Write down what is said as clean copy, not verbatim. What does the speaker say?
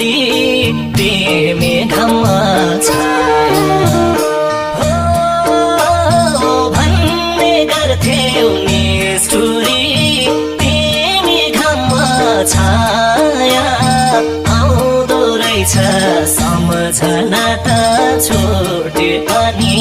भोलि तिमी घाममा छाया भन्ने गर्थ्यौ निष्ठुरी तिमी घाममा छाया आउँदो रहेछ सम्झना त छुटे पनि